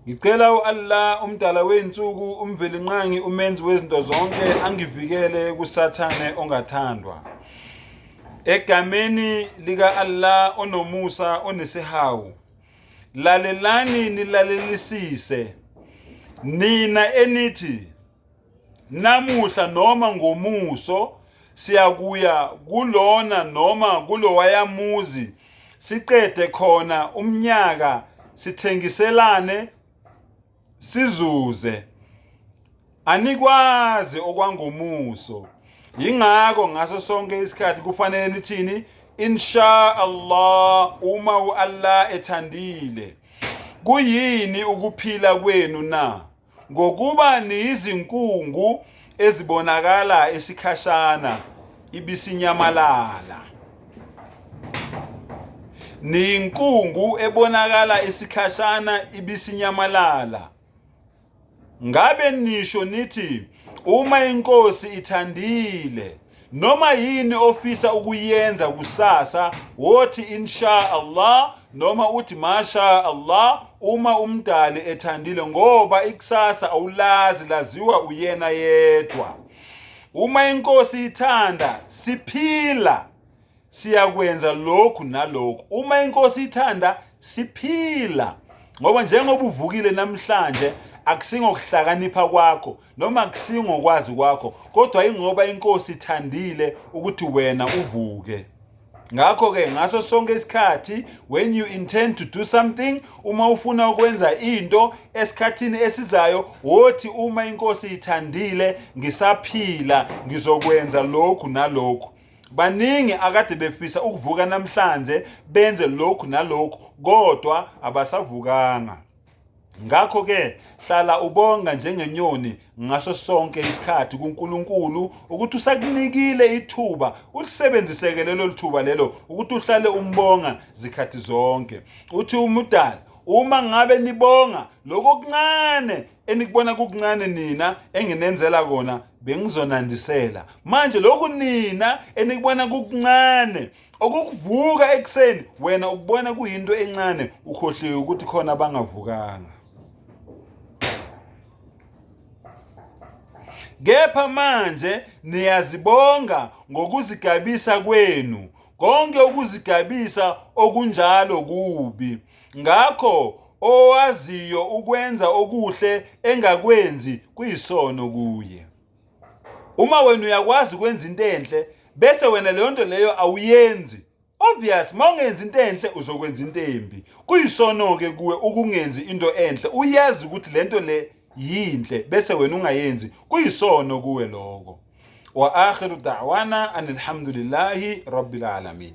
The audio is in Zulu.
Ngicela u-Allah umdala wezinsuku umvelinqangi umenzi wezinto zonke angivikele kusathane ongathandwa. Egameni lika-Allah onomusa onesihawu. Lalelani nilalelisise nina enithi namuhla noma ngomuso siyakuya kulona noma kulowayamuzi siqede khona umnyaka sithengiselane sizuze anikwazi okwangomuso yingakho ngaso sonke isikhathi kufanele nithini insha Allah uma uAllah ethandile kuyini ukuphila kwenu na Ngokuba niyizinkungu ezibonakala isikhashana ibisinyamalala. Niyinkungu ebonakala isikhashana ibisinyamalala. Ngabe nisho nithi uma inkosi ithandile noma yini ofisa ukuyenza kusasa wothi insha Allah noma uthi masha Allah uma umdali ethandile ngoba ikusasa awulazi laziwa uyena yedwa uma inkosi ithanda siphila siyakwenza lokhu nalokhu uma inkosi ithanda siphila ngoba njengoba uvukile namhlanje akusingokuhlakanipha kwakho noma akusingokwazi kwakho kodwa ingoba inkosi ithandile ukuthi wena uvuke ngakho-ke ngaso sonke isikhathi when you intend to do something uma ufuna ukwenza into esikhathini esizayo wothi uma inkosi ithandile ngisaphila ngizokwenza lokhu nalokhu Baningi akade befisa ukuvuka namhlanje benze lokhu nalokhu kodwa abasavukanga. Ngakho-ke hlala ubonga njengenyoni ngaso sonke isikhathi kuNkulunkulu ukuthi usakunikile ithuba ulisebenziseke lelo lithuba lelo ukuthi uhlale umbonga zikhathi zonke. Uthi umudala uma ngabe nibonga lokho okuncane enikubona kukuncane nina enginenzela kona bengizonandisela manje lokhu nina enikubona kukuncane okukuvuka ekuseni wena ukubona kuyinto encane ukhohliwe ukuthi khona abangavukanga kepha manje niyazibonga ngokuzigabisa kwenu konke ukuzigabisa okunjalo kubi Ngakho owaziyo ukwenza okuhle engakwenzi kuyisono kuye. Uma wena uyakwazi ukwenza into enhle bese wena leyo nto leyo awuyenzi obvious uma ungenzi into enhle uzokwenza into embi kuyisono-ke kuwe ukungenzi into enhle uyazi ukuthi le nto le yinhle bese wena ungayenzi kuyisono kuwe lokho wa akhiru da'wana anilhamdulillahi rabbil alamin.